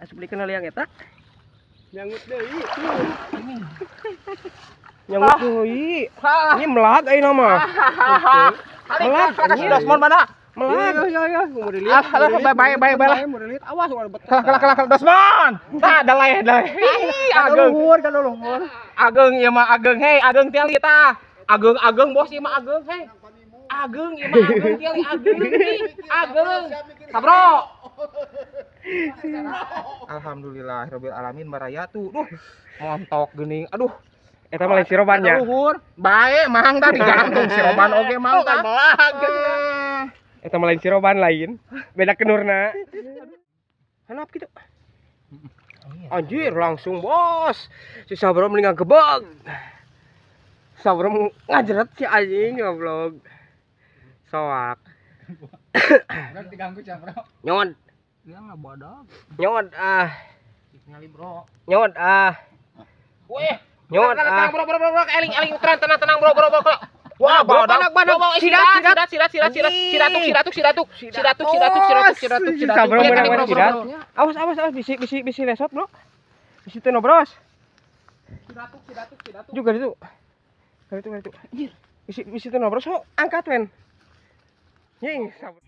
Asup deui kana liang eta. Nyangut deui. Nyangut deui. Ini melag ayeuna mah. Melag si Dosmon mana? Melag. Iya iya, mau dilihat. Ah, bae bae bae lah. Mau dilihat awas ulah betul. Kalah kalah kalah Dosmon. Tah dalai dalai. Ih, ageng. Luhur kan luhur. Ageng ieu mah ageng hei, ageng tiali tah. Ageng ageng bos ieu mah ageng hei. Ageng ieu mah ageng tiali ageng. Ageng. Sabro. Alhamdulillah rabbil alamin baraya tuh. Duh, montok geuning. Aduh. Eta mah lain siroban nya. Luhur. Bae mang tah digantung siroban oge mang tah. Eta mah lain siroban lain. Beda kenurna. Hanap kitu. Anjir langsung bos. Si Sabro mending ngagebeg. Sabro ngajeret si anjing goblok. Soak. Kan diganggu Sabro. Nyod. Dia enggak bodoh. Nyod ah. Ningali bro. Nyod ah. Weh. Nyod ah. Tenang bro bro bro eling eling tenang tenang bro bro bro. Wah, badak badak sidat sidat sidat sidat sidat sidatuk sidatuk sidatuk sidatuk sidatuk sidatuk sidatuk sidatuk. Sabro menang sidat. Awas awas awas bisi bisi bisi lesot bro. Bisi teu nobros. Sidatuk sidatuk sidatuk. Juga itu. Kali itu kali itu. Anjir. Bisi bisi teu nobros sok angkat men. Nying Sabro.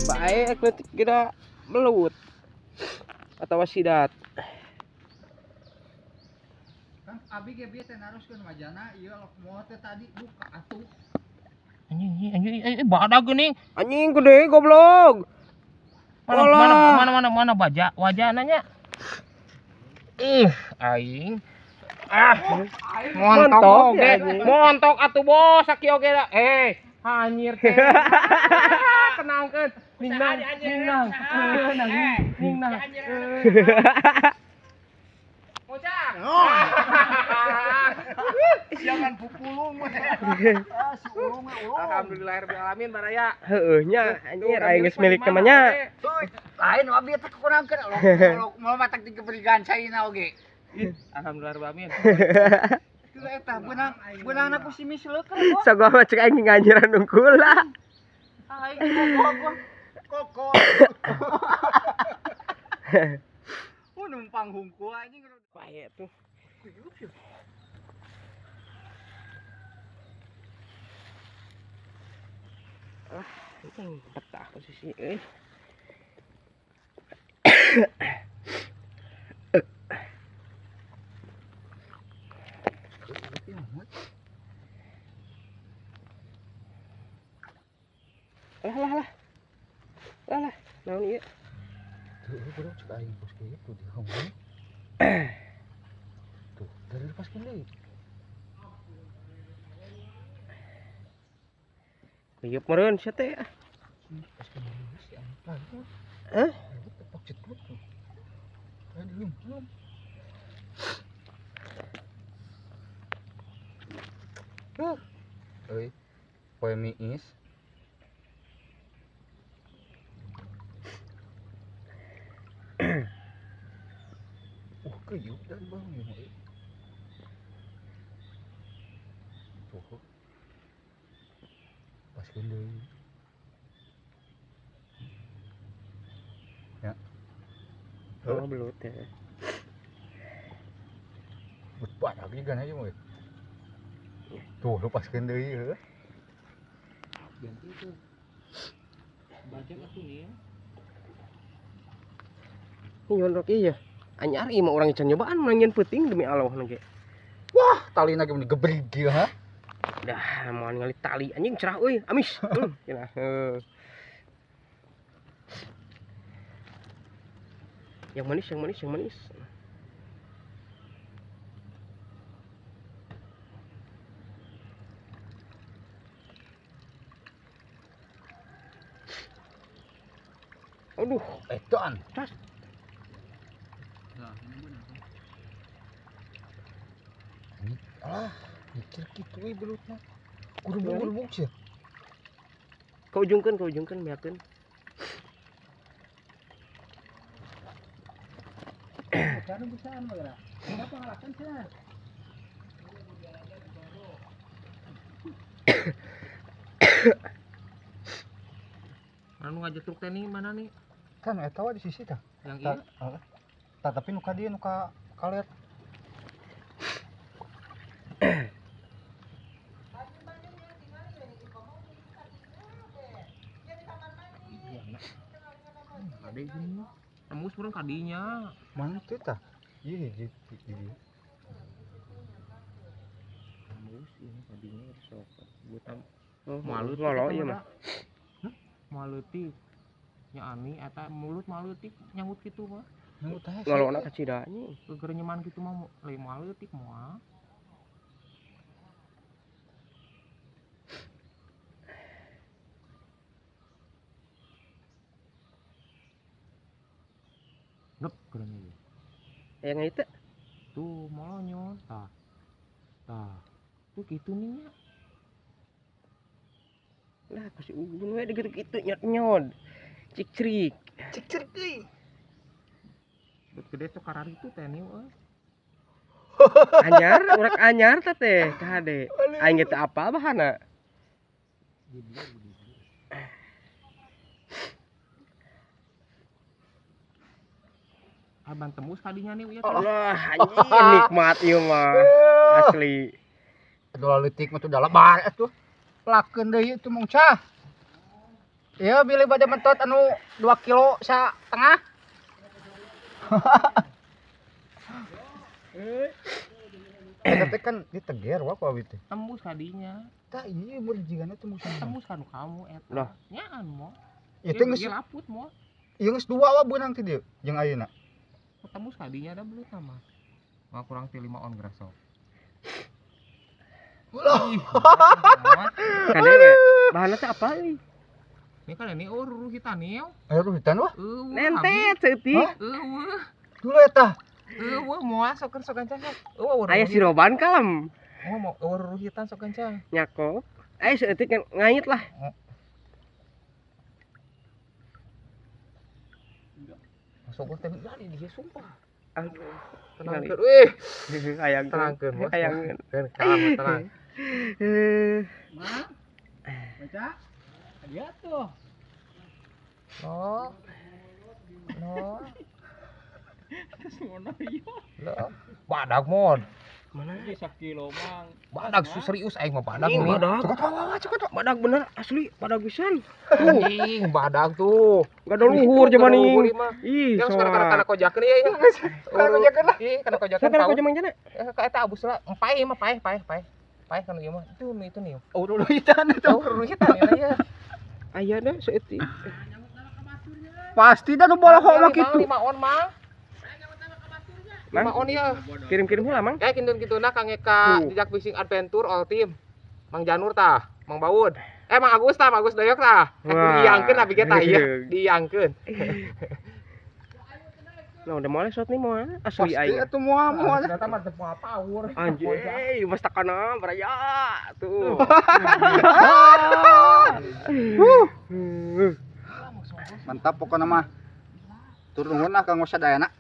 Bae ekletik kita belut atau sidat. Abi ge bieu teh naroskeun wajana ieu lok moal teh tadi buka atuh. Anjing anjing eh badag geuning. Anjing gede goblok. Mana mana mana mana mana baja wajana nya. Ih aing. Ah montok oge. Montok atuh bos sakieu oge da. Eh anjir teh. Tenangkeun. Ningnang ningnang. Ningnang. Ujang. Jangan pupulung. Ah, si ulung mah ulung. Alhamdulillahirabbil alamin baraya. Heueuh nya anjir aing geus milik teh mah nya. Lain abi teh kurangkeun lok moal matak diberikan caina oge. Alhamdulillahirabbil alamin. Kieu eta beunang beunangna ku si misleukeun. Sok gua mah cek aing nganjuran unggul lah. Aing koko koko. Numpang hungkul anjing bae tuh. Ah, anjing betah posisi euy. Lah lah lah. Lah lah, naon ieu? Tuh, bro, cek aing bos kieu di hongkong. Tuh, dari lepaskeun deui. Kuyup meureun sia teh. Lepaskeun deui si aing. Hah? Tepak cetuk tuh. Tadi belum. Huh. Euy, poe miis. Keyup dan bang ya. Tuh. Paskeun deui. Ya. Oh, belut ya. Bebat lagi kan aja moy. Tuh, lu paskeun deui heuh. Ganti tuh. Bajak atuh nih ya. Ini nyondok iya. Anyar ieu mah urang can nyobaan menangin peuting demi Allah ge. Wah, talina ge meni gebrig ieu ha. Dah moal ningali tali anjing cerah euy, amis. Cenah. Yang manis, yang manis, yang manis. Aduh, edan. Tas. Alah, mikir kitu euy belutna. Gurubuk-gurubuk sia. Kau ujungkeun, beakeun. Anu bisaan mah geura. Kenapa ngalakan cenah? Anu ngajetruk teh nih mana nih? Kan eta wa di sisi tah. Yang ieu. Heeh. Tah tapi nu ka dieu nu ka kaler. Ada gini. Tembus urang kadinya. Mana teh tah? Ieu hiji di dieu. Tembus ini kadinya sok. Butam malu ngolo ieu mah. Maleutik. Nya ani eta mulut maleutik nyangut kitu mah. Nyangut teh. Ngolona kacida anjing. Gegerenyeman kitu mah lain maleutik moal. Nep keren ieu. Yang itu tuh molonyon tah. Tah. Tuh kitu nih nya. Lah pasti ugun we gitu-gitu nyot-nyot. Cik-crik. Cik-crik euy. Bet gede tuh karari itu teh nih euy. Anyar, urak anyar teh teh kahade. Aing ge teu apal bahana. Abang tembus kadinya nih ieu. Allah, anjing nikmat ieu mah. Asli. Aduh leutik mah tuh da lebar atuh. Lakeun deui itu mung cah. Ieu bilih bade mentot anu 2 kilo satengah. Tapi kan diteger wa ku abi teh. Tembus kadinya. Tah ieu mun jigana tembus. Tembus kanu kamu eta. Lah, nyaan mo. Ieu teh geus laput mo. Ieu geus 2 wa beunang ti dieu jeung ayeuna. Tembus kadinya ada belut sama. Mah kurang ti 5 on graso. Kade we. Bahanna teh apa euy? Ini kan ini oh ruhitan ieu. Eh ruhitan wah. Nentet saeutik. Eueuh. Dulu eta. Eueuh moal sok sok gancang sok. Eueuh. Aya si roban kalem. Oh mau eueuh ruhitan sok gancang. Nyakop. Aya saeutik ngait lah. Sok teh di dia sumpah. Aduh. Tenangkeun euy. Hayang tenangkeun bos. Hayang. Tenang, tenang. Ma. Baca. Dia tuh. No. No. Terus ngono ieu. Loh, badak mon. Mana? Ini sakilo mang. Badak serius aing mah badak. Badak. Cukup, badak bener asli, badak pisan. Anjing, badak tuh. Enggak ada luhur zaman ini. Ih, yang sekarang kana kojakeun ieu ya. Kana kojakeun lah. Ih, kana kojakeun. Kana kojakeun jana. Ka eta abus lah, paeh mah paeh paeh paeh. Paeh kana ieu mah. Itu itu nih. Oh, ruhitan itu. Oh, ruhitan ya. Aya da saeutik. Pasti dah nu boloho mah kitu. 5 on mah. Mang on ya. Kirim-kirim heula Mang. Eh kintun-kintuna Kang Eka Jejak Fishing Adventure All Team. Mang Janur tah, Mang Baud. Eh Mang Agus tah, Mang Agus Doyok tah. Diangkeun abi ge tah ieu, diangkeun. Nah, udah mulai shot nih moal asli aing. Pasti atuh moal moal. Ternyata mah teu moal power. Anjing, mas takana baraya tuh. Mantap pokokna mah. Tur nuhun lah Kang Sadayana.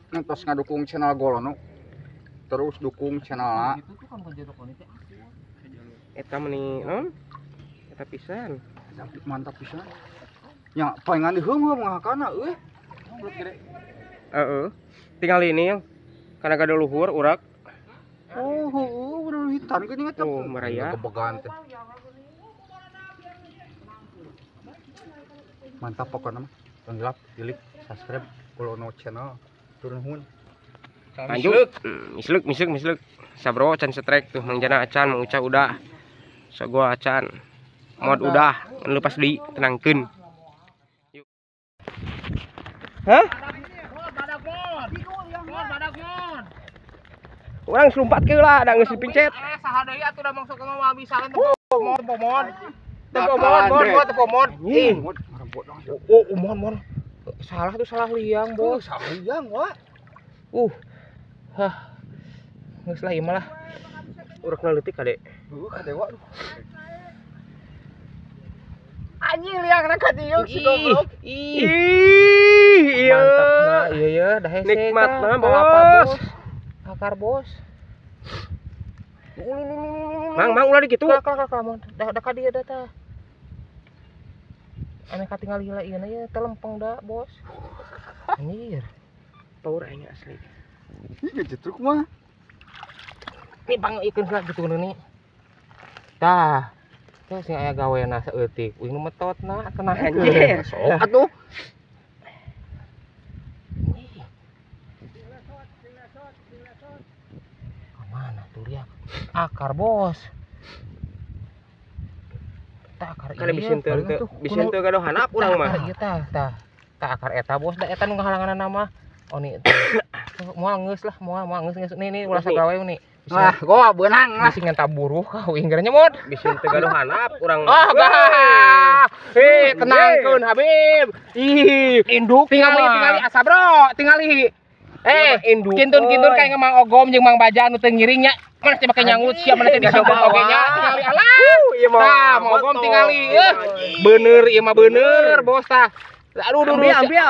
Terus ngadukung channel Golono. Terus dukung channelna. Eta meni non? Eta pisan. Mantap pisan. Nya palingan diheum ngahakana euy. Heeh. Tinggal ini yang karena gak ada luhur urak. Oh, heueuh udah hitam geuning eta. Oh, maraya. Kebegaan teh. Mantap pokokna mah. Tong hilap, dilik, subscribe Golono channel. Turun nuhun. Lanjut. Misluk misluk misluk. Sabro can setrek tuh Mang Jana acan, Mang Uca udah. So gua acan. Mod udah, lepas di tenangkeun. Hah? Orang selumpat ke lah, da geus dipencet. Eh saha deui atuh da mangso mah bisa teu mod mod. Teu mod mod teu mod. Ih, oh mon mon. Salah tuh salah liang, Bos. Salah liang, wah. Hah. Geus lah ieu mah lah. Urekna leutik kade. Heuh, kade wa. Anjing liangna ka dieu si goblok. Ih, iya. Mantapna, iya ya, dah hese. Nikmatna, Bos. Akar, Bos. Mang, mang ulah di kitu. Kal kal kal, dah ka dieu da tah. Ame katingal heula ieu na ye teh lempeng da, Bos. Anjir. Power aing asli. Ih, jetruk mah. Nih pangeuikeun heula gitu nih. Tah. Teh sing aya gawena saeutik, uing nu metotna tenang Anjir. Sok atuh. Mana tuh lihat akar bos. Tah akar Kali ieu bisa teu gaduh hanap urang mah. Ieu tah tah. Tah akar eta bos, da eta nu ngahalanganna mah. Oh nih. Moal geus lah, moal moal geus geus nih nih ulah sagawe nih. Wah, goa beunang lah. Bisi ngenta buruh ka uing geura nyemot. Bisi teu gaduh hanap urang. Oh, bah. Hei, tenangkeun Habib. Ih, induk tingali asa bro, tingali. Eh, induk. Kintun-kintun kayak Mang Ogom jeung Mang Baja nu teu ngiring nya. Mana teh make nyangut sia mana teh disebut oge nya tingali alah. Ieu mah. Tah, Mang Ogom tingali. Bener ieu mah bener, bos tah. Aduh, aduh, ambil.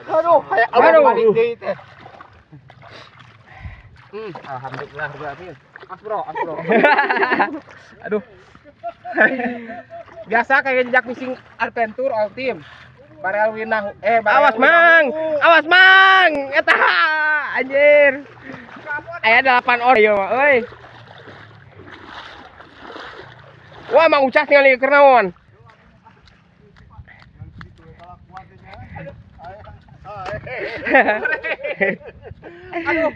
Aduh, kayak aduh. Balik deui teh. Alhamdulillah rabbil alamin. As bro, as bro. Aduh. Biasa kayak jejak fishing adventure all team. Barel winah awas Mang. Awas Mang. Eta anjir. Aya 8 orang ieu mah euy. Wah, Mang Ucas ningali keur naon? Aduh.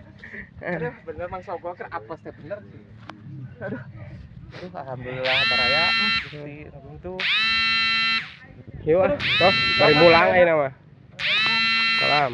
Aduh, bener Mang Sogol keur apes teh bener sih. Aduh. Aduh, alhamdulillah baraya. Gusti agung tuh. Yuk, toh, bari mulang ayeuna mah. Salam.